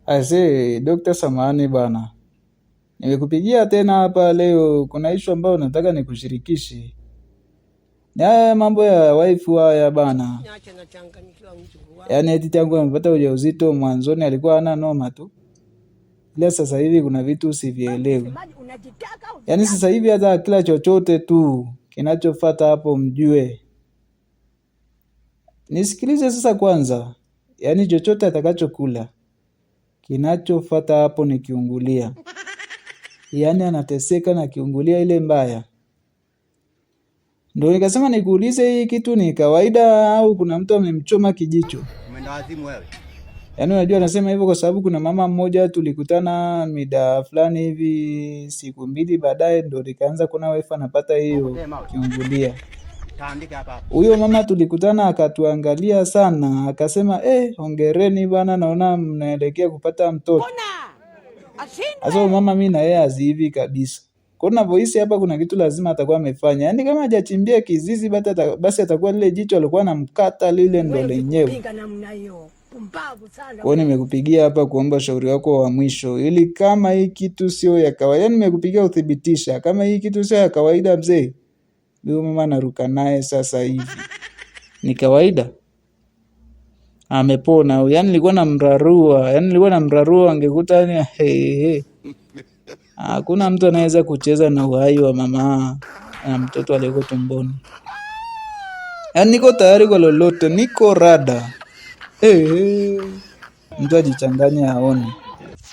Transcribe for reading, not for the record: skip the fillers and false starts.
Aisee, Dokta samahani bana. Nimekupigia tena hapa leo, kuna ishu ambayo nataka nikushirikishe. Ni haya mambo ya waifu haya bana. Yaani eti tangu amepata ujauzito mwanzoni alikuwa hana noma tu. Ila sasa hivi kuna vitu sivielewi. Yaani sasa hivi hata kila chochote tu kinachofuata hapo mjue. Nisikilize sasa kwanza. Yaani chochote atakachokula kinachofuata hapo ni kiungulia. Yaani anateseka na kiungulia ile mbaya. Ndio nikasema nikuulize hii kitu ni kawaida au kuna mtu amemchoma kijicho? Umendawazimu wewe. Yaani unajua nasema hivyo kwa sababu kuna mama mmoja tulikutana mida fulani hivi siku mbili baadaye ndo nikaanza kuona wife anapata hiyo kiungulia. Taandika hapa hapa. Huyo mama tulikutana akatuangalia sana akasema, hongereni bana, naona mnaelekea kupata mtoto. Sasa huyo mama mimi na yeye haziivi kabisa. Kwa hiyo ninavyohisi hapa kuna kitu lazima atakuwa amefanya. Yaani kama hajachimbia kizizi basi atakuwa lile jicho alikuwa anamkata lile ndo lenyewe. Kwa hiyo nimekupigia hapa kuomba ushauri wako wa mwisho ili kama hii kitu sio ya kawaida, yaani nimekupigia uthibitisha kama hii kitu sio ya kawaida mzee. Huyo mama naruka naye sasa hivi. Ni kawaida? Amepona huyu. Yaani nilikuwa namrarua, yaani nilikuwa namrarua angekuta yani hey, hey. Hakuna mtu anaweza kucheza na uhai wa mama na mtoto aliyeko tumboni. Yaani niko tayari kwa lolote, niko rada. Hey, hey. Mtu ajichanganye aone.